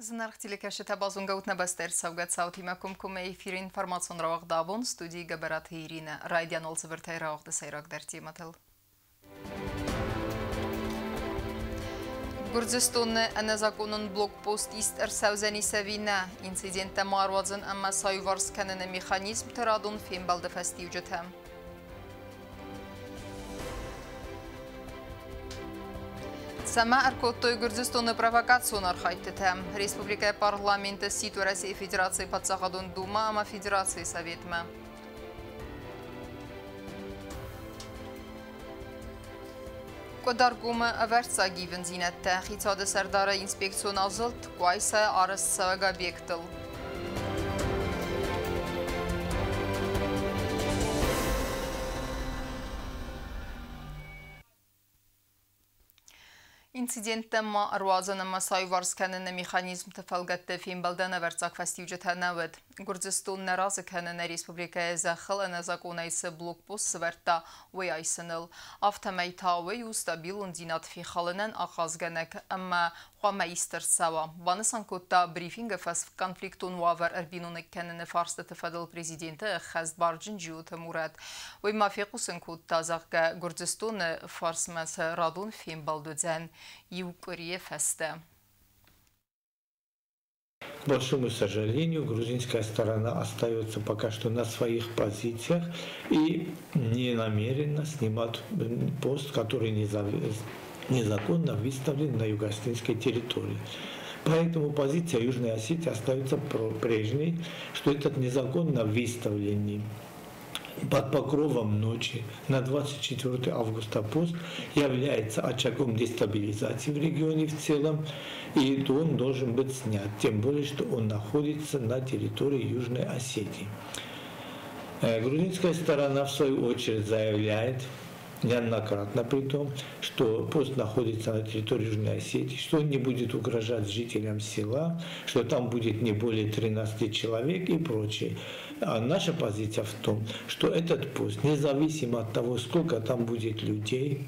Зынаргъ телекӕсджытӕ, базонгӕ ут нӕ бӕстӕйы ӕрцӕугӕ цаутимӕ комкоммӕ эфиры информацион рауагъд «Абон», студийы Гӕбӕраты Иринӕ. Райдиан цыбыртӕй рауагъды сӕйрагдӕр темӕтыл. Гуырдзыстоны ӕнӕзакъонон блокпост ист ӕрцӕудзӕнис ӕви нӕ? Инциденттӕ ма ӕруадзын ӕмӕ сӕ аиуварс кӕныны механизмты радон фембӕлды фӕстиуджытӕ. Цӕмӕ ӕркодтой Гуырдзыстоны провокацион архайдтытӕ? Республикӕйы парламенты сидт Уӕрӕсейы Федерацийы Паддзахадон Думӕ ӕмӕ Федерацийы Советмӕ. Къуыдаргомы ӕвӕрццаг ивындзинӕдтӕ. Хицауады сӕрдары инспекцион азылд Къуайсайы арӕзтцӕуӕг объектыл. Инциденттӕ ма ӕруадзын ӕмӕ сӕ аиуварс кӕныны механизмты фӕлгӕтты фембӕлдӕн ӕвӕрццаг фӕстиуджытӕ нӕ уыд. Гуырдзыстон нӕ разы кӕны нӕ республикӕйы зӕххыл ӕнӕзакъонӕй цы блокпост сӕвӕрдта, уый айсыныл. Афтӕмӕй та уый у стабилондзинад фехалынӕн ахъазгӕнӕг ӕмӕ хъуамӕ ист ӕрцӕуа, банысан кодта брифингы фӕсконфликтон уавӕр ӕрбиноныг кӕныны фарстыты фӕдыл президенты ӕххӕстбарджын Джиоты Мурӕт. Уый ма фехъусын кодта, зӕгъгӕ, Гуырдзыстоны фарсмӕ сӕ радон фембӕлд уыдзӕн иу къуырийы фӕстӕ. К большому сожалению, грузинская сторона остается пока что на своих позициях и не намерена снимать пост, который незаконно выставлен на юго-осетинской территории. Поэтому позиция Южной Осетии остается прежней, что этот незаконно выставленный под покровом ночи на 24 августа пост является очагом дестабилизации в регионе в целом, и он должен быть снят, тем более, что он находится на территории Южной Осетии. Грузинская сторона, в свою очередь, заявляет, неоднократно при том, что пост находится на территории Южной Осетии, что он не будет угрожать жителям села, что там будет не более 13 человек и прочее. А наша позиция в том, что этот пост, независимо от того, сколько там будет людей,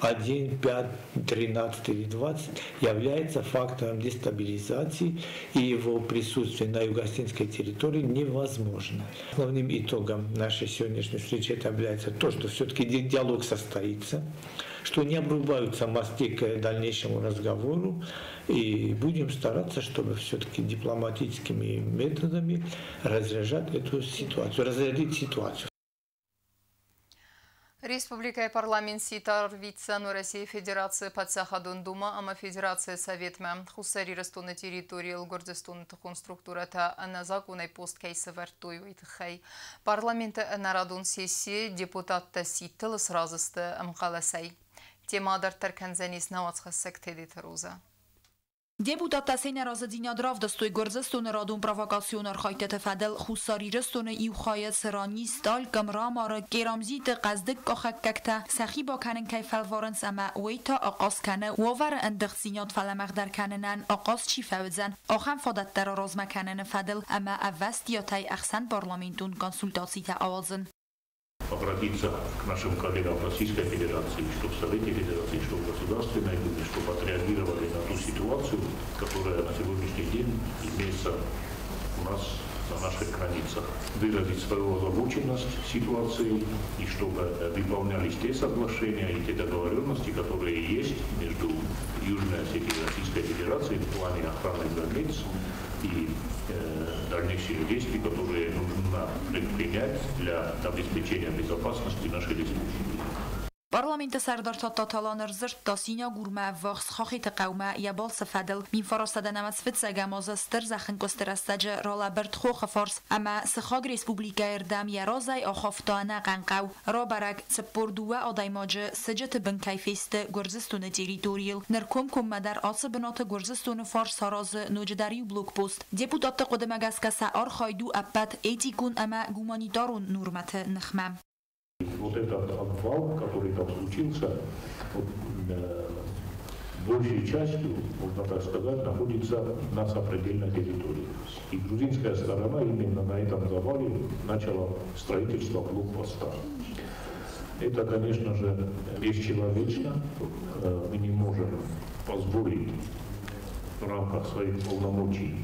1, 5, 13 или 20, является фактором дестабилизации, и его присутствие на юго-осетинской территории невозможно. Основным итогом нашей сегодняшней встречи это является то, что все-таки диалог состоится, что не обрубаются мосты к дальнейшему разговору, и будем стараться, чтобы все-таки дипломатическими методами разряжать эту ситуацию, разрядить ситуацию. Республикӕйы парламент сидт арвитдзӕн Уӕрӕсейы Федерацийы Паддзахадон Думӕ ӕмӕ Федерацийы Советмӕ. Хуссар Ирыстоны территорийыл Гуырдзыстоны тыхон структурӕтӕ ӕнӕзакъонӕй пост кӕй сӕвӕрдтой, уый тыххӕй. Парламенты ӕнӕрадон сессийы депутаттӕ сидтыл сразы сты ӕмхъӕлӕсӕй. Темӕ адарддӕр кӕндзӕнис нӕ уацхӕссӕг Тедеты Роза. Депутаттӕ се нӕразыдзинад равдыстой Гуырдзыстоны радон провокацион архайдтыты фӕдыл Хуссар Ирыстоны иу хайы, цыран Нисталь, Гамрамары, Керамзиты хъӕздыг къахӕггӕгтӕ сӕхи бакӕнын кӕй фӕлварынц ӕмӕ уый та ахъаз кӕны уавӕры ӕндыгъддзинад фӕлӕмӕгъдӕр кӕнынӕн ахъаз чи фӕуыдзӕн, ахӕм фадӕттӕ раразмӕ кӕныны фӕдыл ӕмӕ ӕвӕстиатӕй ӕхсӕнпарламентон консультацитӕ ауадзын. Обратиться к нашим коллегам в Российской Федерации, что в Совете Федерации, что в Государственной Думе, чтобы отреагировали на ту ситуацию, которая на сегодняшний день имеется у нас на наших границах. Выразить свою озабоченность ситуацией и чтобы выполнялись те соглашения и те договоренности, которые есть между Южной Осетией и Российской Федерацией в плане охраны границ и дальнейших действий, которые нужно предпринять для обеспечения безопасности нашей республики. Парламенты сӕрдар Тадтаты Алан ӕрдзырдта Синагурмӕ ӕввахс Хахиты хъӕумӕ йӕ балцы фӕдыл. 1905 азы стыр зӕххынкъуысты рӕстӕджы ралӕбырд хохы фарс ӕмӕ сыхаг республикӕйы рдӕм йӕ разӕй ахафта ӕнӕхъӕн хъӕу. Рабӕрӕг, 42 адӕймаджы сыджыты бын кӕй фесты Гуырдзыстоны территорийыл. Ныр комкоммӕдӕр ацы бынаты Гуырдзыстоны фарс саразы ноджыдӕр иу блокпост. Депутатты хъуыдымӕ гӕсгӕ сӕ архайд у ӕппӕт этикон ӕмӕ гуманитарон нормӕты ныхмӕ. Вот этот обвал, который там случился, вот, большей частью, можно так сказать, находится на сопредельной территории. И грузинская сторона именно на этом завале начала строительство блокпоста. Это, конечно же, бесчеловечно. Мы не можем позволить в рамках своих полномочий,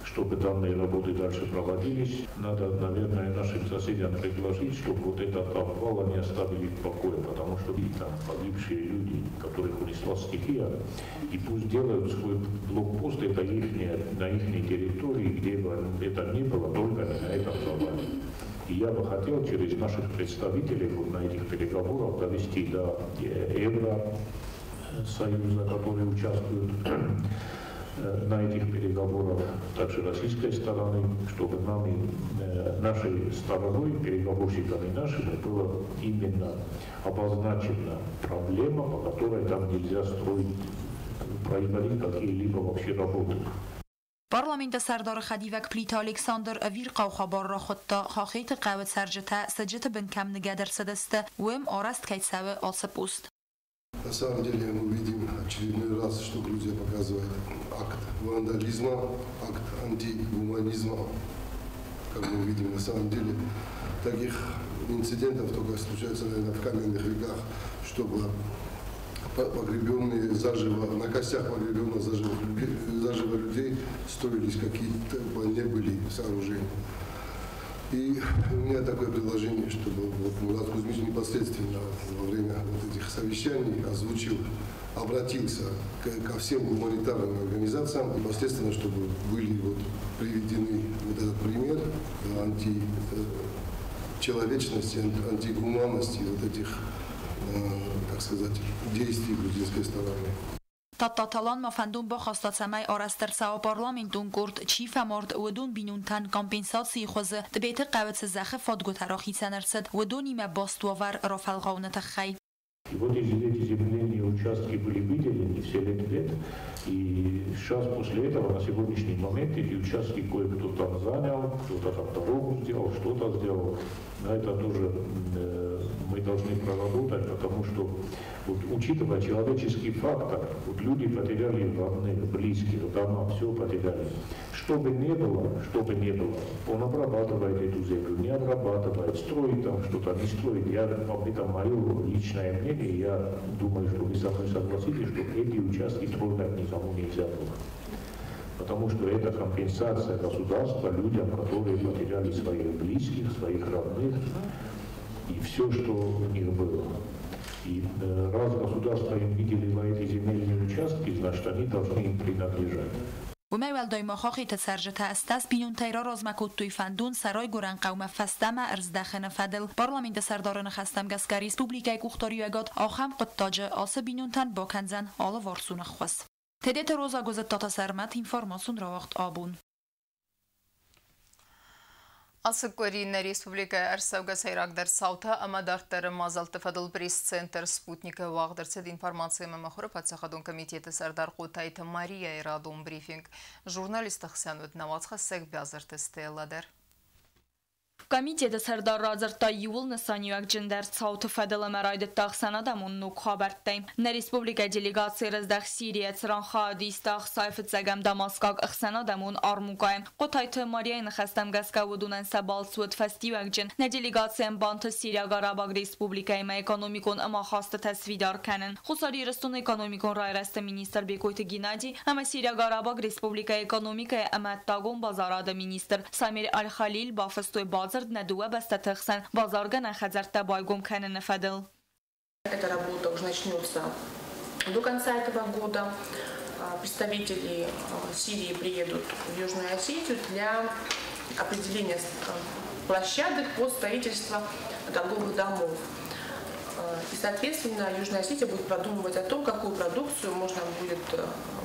чтобы данные работы дальше проводились. Надо, наверное, нашим соседям предложить, чтобы вот этот обвал они оставили в покое, потому что и там погибшие люди, которых унесла стихия, и пусть делают свой блокпост, это ихняя, на их территории, где бы это ни было, только не на этом завале. И я бы хотел через наших представителей вот на этих переговорах довести до Евросоюза, которые участвуют на этих переговорах, также российской стороны, чтобы нами, нашей стороной, переговорщиками нашими, было именно обозначена проблема, по которой там нельзя строить, производить какие-либо вообще работы. Парламенты сӕрдары хӕдивӕг Плиты Александр ӕвирхъау хабар рахуыдта, Хохойты хъӕуы цӕрджытӕ сыджыты бын кӕм ныгӕд ӕрцыдысты, уым арӕзт кӕй цӕуы ацы пост. На самом деле мы видим очередной раз, что Грузия показывает акт вандализма, акт антигуманизма. Как мы видим, на самом деле таких инцидентов только случается, наверное, в каменных веках, чтобы погребенные заживо, на костях погребенных заживо людей строились какие-то не были сооружения. И у меня такое предложение, чтобы вот Мурат Кузьмич непосредственно во время вот этих совещаний озвучил, обратился ко всем гуманитарным организациям, непосредственно, чтобы были вот приведены вот этот пример античеловечности, антигуманности вот этих, так сказать, действий грузинской стороны. Тадтаталан ма фӕндон бахаста, цӕмӕй арӕзт ӕрцӕуа парламентон къорд, чи фӕмард, уыдон бинонтӕн компенсацийы хуызы Тъбеты хъӕуы цы зӕххы фадгуытӕ рахицӕн ӕрцыд, уыдонимӕ баст уавӕр рафӕлгъауыны тыххӕй. И вот эти земельные участки были выделены в селе Тбет, и сейчас после этого, на сегодняшний момент, эти участки кое-кто там занял, кто-то там дорогу сделал, что-то сделал. Но это тоже мы должны проработать, потому что, вот, учитывая человеческий фактор, вот люди потеряли родных, близких, дома, все потеряли. Что бы ни было, что бы ни было, он обрабатывает эту землю, не обрабатывает, строит там что-то, не строит. Это мое личное мнение, я думаю, что вы со мной согласитесь, что эти участки трогать никому нельзя было. Потому что это компенсация государства людям, которые потеряли своих близких, своих родных и все, что у них было. И раз государство им выделило эти земельные участки, значит, они должны им принадлежать. Уымӕй уӕлдай ма Хохойты цӕрджытӕ 18 бинонтӕй раразмӕ кодтой фӕндон сӕ райгуырӕн хъӕумӕ фӕстӕмӕ ӕрыздӕхыны фӕдыл. Парламенты сӕрдары ныхӕстӕм гӕсгӕ республикӕйы къухдариуӕгад ахӕм хъуыддаджы ацы бинонтӕн бакӕндзӕн алыварсон ӕххуыс. Тедеты Роза, Гуызыттаты Сӕрмӕт, информацион рауагъд «Абон». Ацы къуыри нӕ республикӕйы ӕрцӕугӕ сӕйрагдӕр цаутӕ ӕмӕ дарддӕры мадзӕлтты фӕдыл пресс-центр «Спутник»-ы уагъд ӕрцыд информаци ӕмӕ мыхуыры паддзахадон комитеты сӕрдар Хъотайты Марияйы радон брифинг. Журналистты хсӕн уыд нӕ уацхӕссӕг Бязырты Стелла дӕр. Комитеты сӕрдар радзырдта иууыл нысаниуӕгджындӕр цауты фӕдыл ӕмӕ райдыдта ӕхсӕнадӕмон ног хабӕрттӕй. Нӕ республикӕйы делегаци рыздӕхт Сирийӕ, цыран хайад иста 65-ӕм Дамаскаг ӕхсӕнадӕмон армукъайы. Хъотайты Марияйы ныхӕстӕм гӕсгӕ уыдонӕн сӕ балц уыд фӕстиуӕгджын. Нӕ делегацийӕн бантыст Сириаг Арабаг Республикӕимӕ экономикон ӕмахастытӕ сфидар кӕнын. Хуссар Ирыстоны экономикон райрӕзты министр Бекъойты Геннадий ӕмӕ Сириаг Арабаг Республикӕйы экономикӕйы ӕмӕ ӕддагон базарады министр Самир Аль-Халиль бафыстой бадзырд нӕ дыууӕ бӕстӕты хсӕн базаргӕнӕн хӕдзӕрттӕ байгом кӕныны фӕдыл. Эта работа уже начнется до конца этого года. Представители Сирии приедут в Южную Осетию для определения площадок под строительство торговых домов. И, соответственно, Южная Осетия будет продумывать о том, какую продукцию можно будет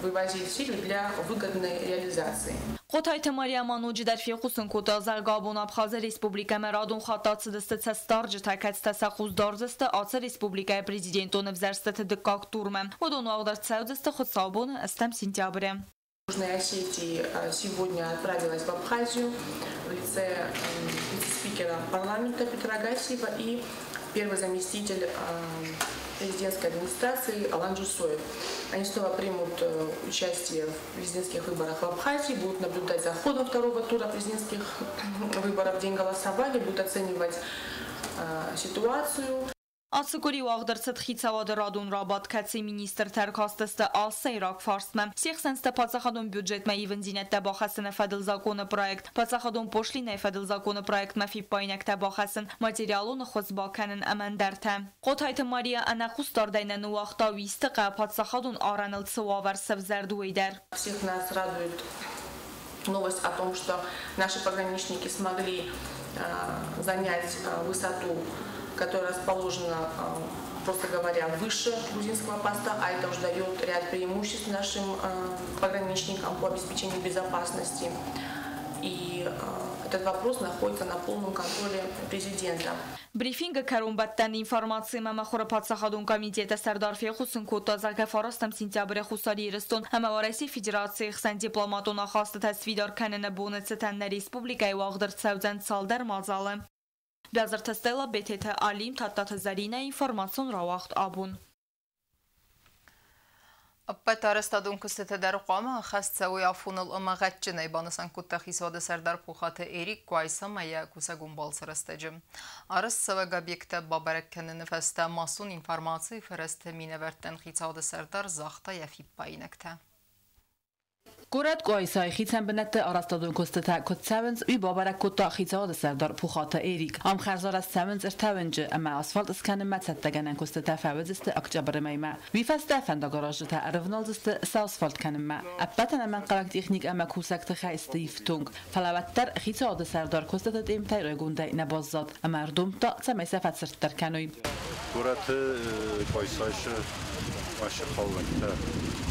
вывозить в Сирию для выгодной реализации. Хъотайты Мария ма ноджыдӕр фехъусын кодта, зӕгъгӕ, абон Абхазы республикӕмӕ радон хатт ацыдысты цӕстдарджытӕ, кӕцытӕ сӕ хъус дардзысты ацы республикӕйы президентон ӕвзӕрстыты дыккаг турмӕ. Уыдон уагъд ӕрцӕудзысты хуыцаубоны 8 сентябры. Южной Осетии сегодня отправилась в Абхазию в лице вице-спикера парламента Петра Гассиева и первый заместитель президентской администрации Алан Джусоев. Они снова примут участие в президентских выборах в Абхазии, будут наблюдать за ходом второго тура президентских выборов в день голосования, будут оценивать ситуацию. Ацы къуыри уагъд ӕрцыд хицауады радон рабадт, кӕцыйы министртӕ ӕркастысты алы сӕйраг фарстмӕ. Се хсӕн сты паддзахадон бюджетмӕ ивындзинӕдтӕ бахӕссыны фӕдыл законы проект, паддзахадон пошлинӕйы фӕдыл законы проектмӕ фиппаинӕгтӕ бахӕссын, материалон ӕххуыс бакӕнын ӕмӕ ӕндӕртӕ. Хъотайты Мария ӕнӕхъусдардӕй нӕ ныууагъта Уисты хъӕуы паддзахадон арӕныл цы уавӕр сӕвзӕрд, уый дӕр. Всех нас радует новость о том, что наши пограничники смогли занять высоту, которая расположена, просто говоря, выше грузинского поста, а это уже дает ряд преимуществ нашим пограничникам по обеспечению безопасности. И этот вопрос находится на полном контроле президента. Брифингы кӕронбӕттӕн информациимӕ Мыхуыры паддзахадон комитеты сӕрдар фехъусын кодта, зӕгъгӕ, 9 сентябры Хуссар Ирыстон ӕмӕ Уӕрӕсейы Федерацийы хсӕн дипломатон ахастытӕ сфидар кӕныны боны цытӕн нӕ республикӕйы уагъд ӕрцӕудзӕн цалдӕр мадзалы. Бязырты Стелла, Бететы Алим, Тадтаты Зӕринӕ, информацион рауагъд «Абон». Ӕппӕт арӕзтадон куыстытӕ дӕр хъуамӕ ӕххӕст цӕуой афоныл ӕмӕ гъӕдджынӕй, банысан кодта хицауады сӕрдар Пухаты Эрик Къуайсамӕ йӕ кусӕгон балцы рӕстӕджы. Арӕзтцӕуӕг объекттӕ бабӕрӕг кӕныны фӕстӕ массон информацийы фӕрӕзты минӕвӕрттӕн хицауады сӕрдар загъта йӕ фиппаинӕгтӕ. Горӕт Къуайсайы хицӕн бынӕтты арӕзтадон куыстытӕ куыд цӕуынц, уый бабӕрӕг кодта хицауады сӕрдар Пухаты Эрик. Ам хӕрзарӕзт цӕуынц ӕртӕ уынджы ӕмӕ асфальт скӕнынмӕ цӕттӕгӕнӕн куыстытӕ фӕуыдзысты октябры мӕймӕ. Уый фӕстӕ фӕндагаразджытӕ ӕрывналдзысты сӕ асфальт кӕнынмӕ. Ӕппӕт ӕнӕмӕнгхъӕуӕг техник ӕмӕ кусӕг тыхӕй сты ифтонг. Фӕлӕ уӕддӕр хицауады сӕрдар куыстыты темтӕй райгондӕй нӕ баззад ӕмӕ ӕрдомдта, цӕмӕй сӕ фӕцырддӕр кӕной. Горӕты Къуайсайы хъӕууӕттӕ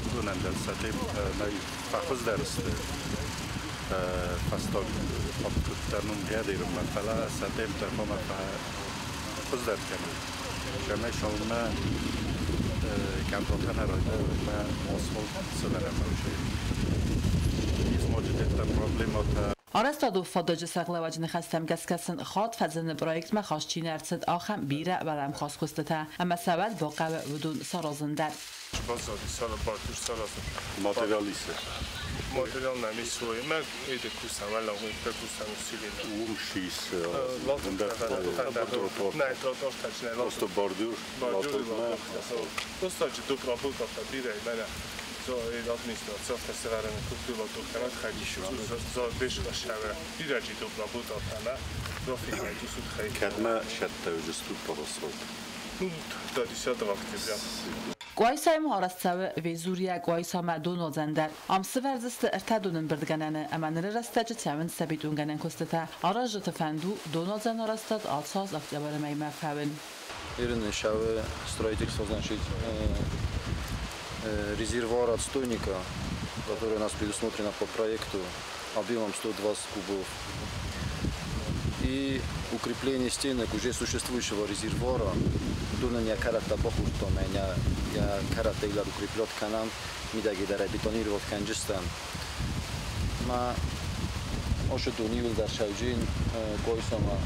уыдонӕн дӕр сӕ темтӕ нӕй фӕхуыздӕр сты фӕстаг хатт нын фӕлӕ сӕ темтӕ хъуамӕ фӕхуыздӕр кӕной. Цӕмӕй цалынмӕ кӕрдотӕ нӕ райдайой, уӕдмӕ асфальт сӕвӕрӕм уже. Ис ма проблемӕтӕ. Арӕзтадон фадыджы сӕргълӕууӕджы ныхӕстӕм гӕсгӕ сын хатт фӕзыны проектмӕ хаст чи нӕ ӕрцыд, ахӕм бирӕ уӕлӕмхас куыстытӕ ӕмӕ сӕ уӕд бахъӕуы уыдон саразын дӕр. Материал исы. Материал нӕм исой. Мӕ эде кусам, ӕлӕгъуйттӕ кусам усиленно. Уым шис. Nej, тротуар Просто бордюр. Бордюр. Просто доправка бирӕ мӕнӕ. So администрация сӕвӕрӕн культура хайдиши за бешкашава бираҷи добработатана профи хайдисуд хай. Кӕдмӕ сӕттӕ уыдзыстут парасфальт? Ну, до 10 октября. Къуайсайы арӕзт цӕуы Везурийӕ Къуайсамӕ донуадзӕн дӕр. Ам сывӕрдзысты ӕртӕ донӕмбырдгӕнӕны ӕмӕ ныры рӕстӕджы цӕуынц сӕ бетонгӕнӕн куыстытӕ. Аразджыты фӕнд у донуадзӕн арӕзтад ацы аз октябры мӕймӕ фӕуын. Ирнышавы строительство, значит, резервуара отстойника, который у нас предусмотрено по проекту объемом 120 кубов, и укрепление стенок уже существующего резервуара. Донан я карата бахуртом, я карата илар укреплет канам, мидагидара бетонировать канджистан. Ма оше дунивил дар шавҷин койсома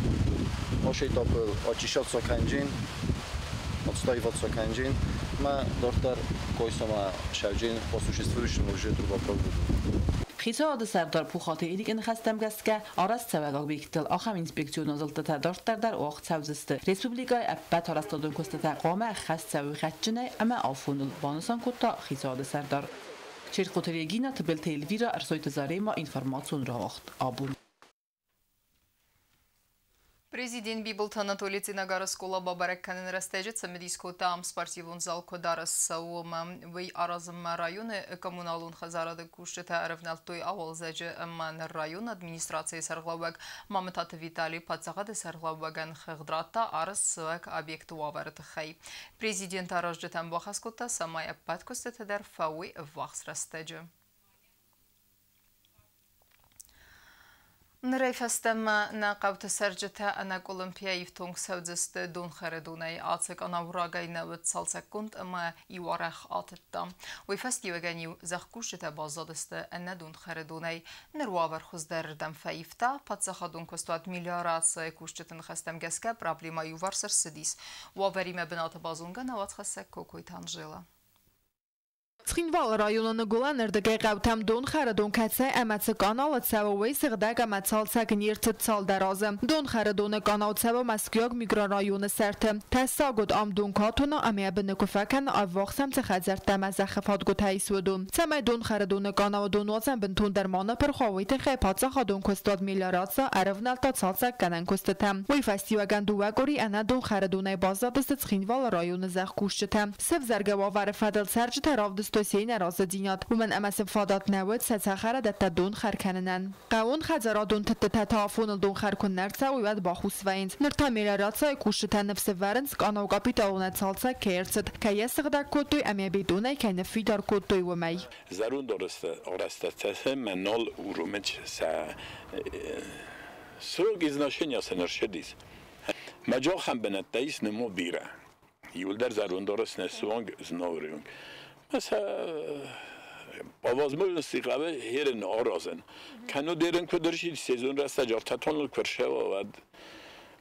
оше топил очишот соканҷин отстаивать соканҷин ма доктор койсома шавҷин по существующему уже трубопроводу. Хицауады сӕрдар Пухаты Эрикы ныхӕстӕм гӕсгӕ, арӕзтцӕуӕг объекттыл ахӕм инспекцион азылдтытӕ дарддӕр дӕр уагъд цӕудзысты. Республикӕйы ӕппӕт арӕзтадон куыстытӕ хъуамӕ ӕххӕст цӕуой гъӕдджынӕй ӕмӕ афоныл, банысан кодта хицауады сӕрдар. Черкъоты Регина, Тыбылты Эльвира, Ӕрсойты Зарема, информацион рауагъд «Абон». Президент Бибылты Анатолий Цъинагары скъола бабӕрӕг кӕныны рӕстӕджы цымыдис кодта, ам спортивон зал куыд арӕзт цӕуы, ӕмӕ уый аразынмӕ районы коммуналон хӕдзарады кусджытӕ ӕрӕвнӕлдтой ауалдзӕджы ӕмӕ ныр районы администрацийы сӕргълӕууӕг Мамытаты Виталий паддзахады сӕргълӕууӕгӕн хыгъд радта арӕзтцӕуӕг объекты уавӕры тыххӕй. Президент аразджытӕн бахӕс кодта, цӕмӕй ӕппӕт куыстытӕ дӕр фӕуой ӕввахс рӕстӕджы. Нырӕй фӕстӕмӕ нӕ хъӕуты цӕрджытӕ ӕнӕкъуылымпыйӕ ифтонг цӕудзысты донхӕры донӕй. Ацы къанау рагӕй нӕ уыд цалцӕггонд ӕмӕ иу арӕх атыдта. Уый фӕстиуӕгӕн-иу зӕхкусджытӕ баззадысты ӕнӕ донхӕры донӕй. Ныр уавӕр хуыздӕрырдӕм фӕивта. Паддзахадон куыстуат мелиорацийы кусджыты ныхӕстӕм гӕсгӕ проблемӕ иуварс ӕрцыдис. Уавӕримӕ бынаты базонгӕ нӕ уацхӕссӕг Кокойты Анжела. Цхинвалы районы ныгуылӕнырдыгӕй хъӕутӕм донхӕры дон кӕцӕй ӕмӕ цы къаналы цӕуы, уый сыгъдӕг ӕмӕ цалцӕг не рцыд цалдӕр азы. Донхӕры доны къанау цӕуы Мӕскуыйаг микрорайоны сӕрты. Тӕссаг уыд, ам дон куы атона ӕмӕ йӕ быны куы фӕкӕна, ӕввахс ӕм цы хӕдзӕрттӕ ӕмӕ зӕххы фадгуытӕ ис, уыдон. Цӕмӕй донхӕры доны къанауы донуадзӕн бынтондӕр ма ныпырх уа, уый тыххӕй паддзахадон куыстуат Мелиорация ӕрӕвнӕлдта цалцӕггӕнӕн куыстытӕм. Уый фӕстиуӕгӕн дыууӕ къуыри ӕнӕ донхӕры донӕй баззадысты Цхинвалы районы зӕхкусджытӕ. Сӕвзӕргӕ уавӕры фӕдыл цӕрджытӕ равдыстой се нӕразыдзинад, уымӕн ӕмӕ сын фадат нӕ уыд сӕ цӕхӕрадӕттӕ донхӕр кӕнынӕн. Хъӕууон хӕдзарадон тыдтытӕ та афоныл донхӕр куы нӕ рцӕуой, уӕд бахус вӕййынц. Ныр та мелиорацийы кусджытӕ ныфс ӕвӕрынц, къанау капиталонӕй цалцӕг кӕй ӕрцыд, кӕй йӕ сыгъдӕг кодтой ӕмӕ бетонӕй кӕй ныффидар кодтой, уымӕй. Зӕронд арӕзтадтӕ нал уромынц сӕ срок изношения сын ӕрцыдис. Мӕ бынӕттӕ ис немо бирӕ. Иуылдӕр зӕронд арӕзт нӕ суанг Знауыры онг. По возможности хъӕуы ерын аразын. Кӕннод ерын куыд ӕрсид сезон рӕстӕджы ӕртӕ куы ӕрцӕуа, уӕд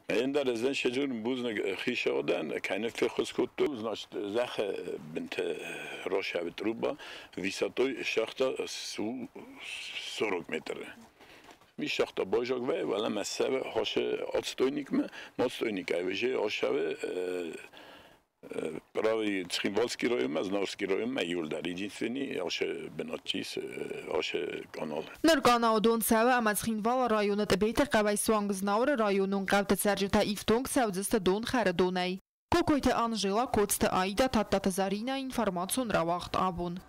ӕндӕр ӕз сезон бузныг хицауадӕн, кӕй феххуыс кодтой. Значит, зӕххы бынты рашавы труба высотой шахта 40 метры. Mi шахта байзаг вӕййы, фӕлӕ ма цӕуы хасы отстойникмӕ, отстойникӕй уже ашавы правый Цхинвалский районмӕ, Знауырский районмӕ иуылдӕр единственный ашы бынат ис, ашы канал. Ныр къанауы дон цӕуы ӕмӕ Цхинвалы районы Тъбеты хъӕуӕй суанг Знауыры районон хъӕуты цӕрджытӕ ифтонг цӕудзысты донхӕры донӕй. Кокойты Анжела, Коцты Аида, Тадтаты Зарина, информацион рауагъд «Абон».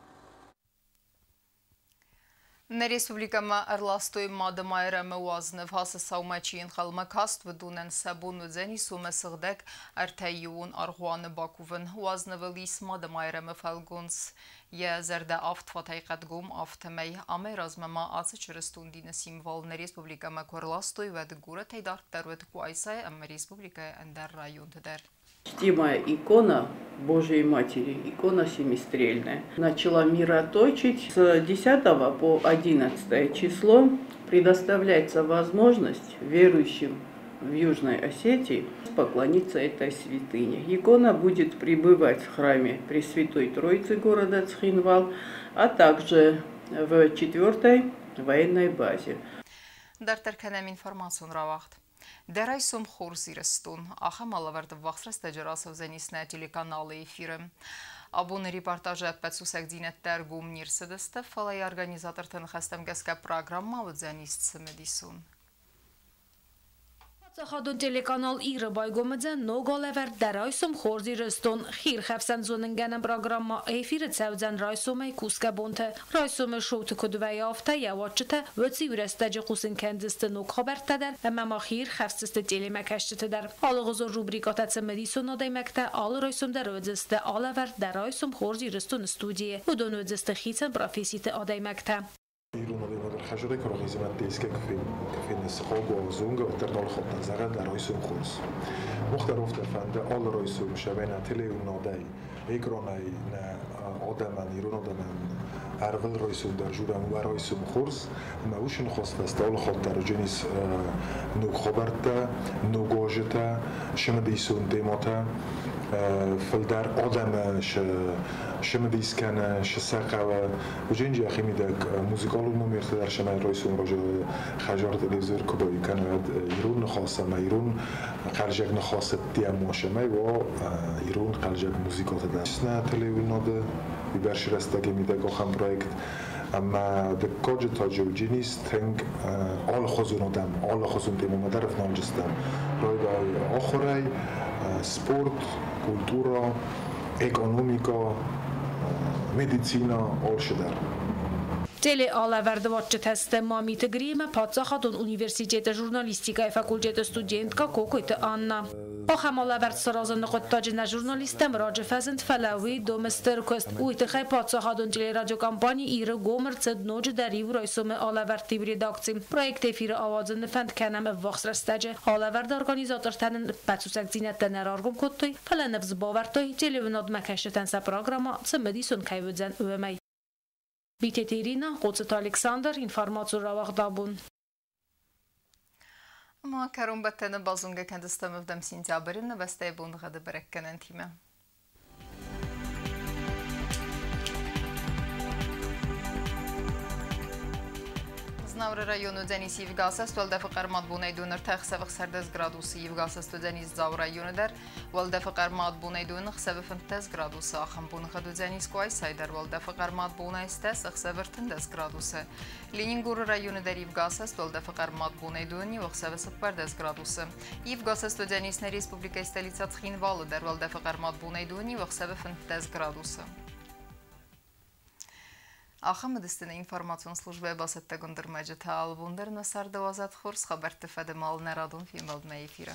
Нӕ республикӕмӕ ӕрластой Мады Майрӕмы уазныв. Ацы цаумӕ чи ӕнхъӕлмӕ каст, уыдонӕн сӕ бон уыдзӕнис уымӕ сыгъдӕг ӕртӕиууон аргъуаны бакувын. Уазнывыл ис Мады Майрӕмы фӕлгонц. Йӕ зӕрдӕ авд фатӕй хъӕдгом, афтӕмӕй. Амӕй размӕ ма ацы чырыстон дины символ нӕ республикӕмӕ куы ӕрластой, уӕд горӕтӕй дарддӕр уыд Къуайсайы ӕмӕ республикӕйы ӕндӕр районты дӕр. Чтимая икона Божией Матери, икона семистрельная, начала мироточить с 10 по 11 число. Предоставляется возможность верующим в Южной Осетии поклониться этой святыне. Икона будет пребывать в храме Пресвятой Троицы города Цхинвал, а также в 4-й военной базе. Дарддӕр кӕнӕм информацион рауагъд. Дӕ райсом хорз, Ирыстон. Ахӕм алӕвӕрд ӕввахс рӕстӕджы рацӕудзӕнис нӕ телеканалы эфиры. Абоны репортажы ӕппӕт сусӕгдзинӕдтӕ ӕргом не рцыдысты, фӕлӕ йӕ организаторты ныхӕстӕм гӕсгӕ программӕ уыдзӕнис цымыдисон. Паддзахадон телеканал Иры байгом уыдзӕн ног алӕвӕрд «Дӕ райсом хорз, Ирыстон». Хиирхӕфсӕн зонынгӕнӕн программӕ эфиры цӕудзӕн райсомӕй кусгӕ бонты. Райсомы шоуты куыд вӕййы, афтӕ йӕ уадджытӕ уыцы иу рӕстӕджы хъусын кӕндзысты ног хабӕрттӕ дӕр ӕмӕ ма хиирхӕфсдзысты телемӕкӕсджыты дӕр. Алыгъуызон рубрикӕтӕ цымыдисон адӕймӕгтӕ алы райсом дӕр уыдзысты алӕвӕрд «Дӕ райсом хорз, Ирыстон» студийы. Уыдон уыдзысты хицӕн професситы адӕймӕгтӕ. Ирон адӕймаг хӕжыры коргъизимӕ кафене схого зунга тернол хотта зӕгъӕд райсом хорз. Мухтар офта фӕнды алы райсом шавена телеуынадӕй, экранӕй нӕ адӕмӕн, ирон адӕмӕн ӕрвыл райсом дӕр журӕм уӕ райсом хорз, ӕмӕ уыцы ныхас фӕстӕ алы хатт дӕр уыдзӕнис ног хабӕрттӕ, ног уазджытӕ, цымыдисон темӕтӕ, фылдӕр адӕмы цымыдис кӕны, сӕ хъӕуы. Уыдзӕнис йӕхимидӕг музыкалон номертӕ дӕр, цӕмӕй райсом разы хӕжар телевизор куы баиу кӕна, уӕд ирон ныхас ӕмӕ ирон хъӕлдзӕг ныхасы тема, цӕмӕй уа ирон хъӕлдзӕг музыкӕтӕ дӕр. Нӕ телеуынады уыйбӕрц рӕстӕджы мидӕг ахӕм проект ӕмӕ дыккаджы та уыдзӕнис тынг алыхуызон адӕм, алыхуызон темӕмӕ дӕр ӕвналджыстӕм. Райдай ахуырӕй, спорт, культура, экономика, медицина, алцыдӕр. Телеалӕвӕрды уадджытӕ сты Мамиты Гримӕ, Паддзахадон университеты журналистикӕйы факультеты студенткӕ Кокойты Анна. Ахӕм алӕвӕрд саразыны хъуыддаджы нӕ журналисттӕм раджы фӕзынд, фӕлӕ уый домы стыр куыст. Уый тыххӕй паддзахадон телерадиокомпани Иры гом ӕрцыд ноджыдӕр иу райсомы алӕвӕрдты редакци. Проект эфиры ауадзыны фӕнд кӕнӕм ӕввахс рӕстӕджы. Алӕвӕрды организатортӕ нын ӕппӕт сусӕгдзинӕдтӕ нӕ раргом кодтой, фӕлӕ ныфс бавӕрдтой, телеуынадмӕ кӕсджытӕн сӕ программӕ цымыдисон кӕй уыдзӕн, уымӕй. Битеты Ирина, Хъоцыты Александр, информацион рауагъд «Абон». Ӕмӕ кӕронбӕттӕны базонгӕ кӕндзыстӕм ӕвдӕм сентябры нӕ бӕстӕйы боныгъӕды бӕрӕггӕнӕнтимӕ. Знавры районы уыдзӕнис ивгӕсӕст, уӕлдӕфы хъӕрмад бонӕй дон 3 ӕхсӕвы 16 градусы. Ивгӕсӕст уыдзӕнис Дзауы районы дӕр, уӕлдӕфы хъӕрмад бонӕй дон ӕхсӕвы 15 градусы. Ахӕм боныгъӕд уыдзӕнис Къуайсайы дӕр, уӕлдӕфы хъӕрмад бонӕй 10 ӕхсӕвы 13 градусы. Ленингоры районы дӕр ивгӕсӕст, уӕлдӕфы хъӕрмад бонӕй дон 1 ӕхсӕвы 14 градусы. Ивгӕсӕст уыдзӕнис нӕ республикӕйы столицӕ Цхинвалы дӕр, уӕлдӕфы хъӕрмад бонӕй дон 1 ӕхсӕвы 15 градусы. Ахӕм уыдысты нӕ информацион службӕйы бацӕттӕгонд ӕрмӕджытӕ. Алыбон дӕр нӕ царды уадзӕд хорз хабӕртты фӕдыл нӕ радон фембӕлдмӕ эфиры.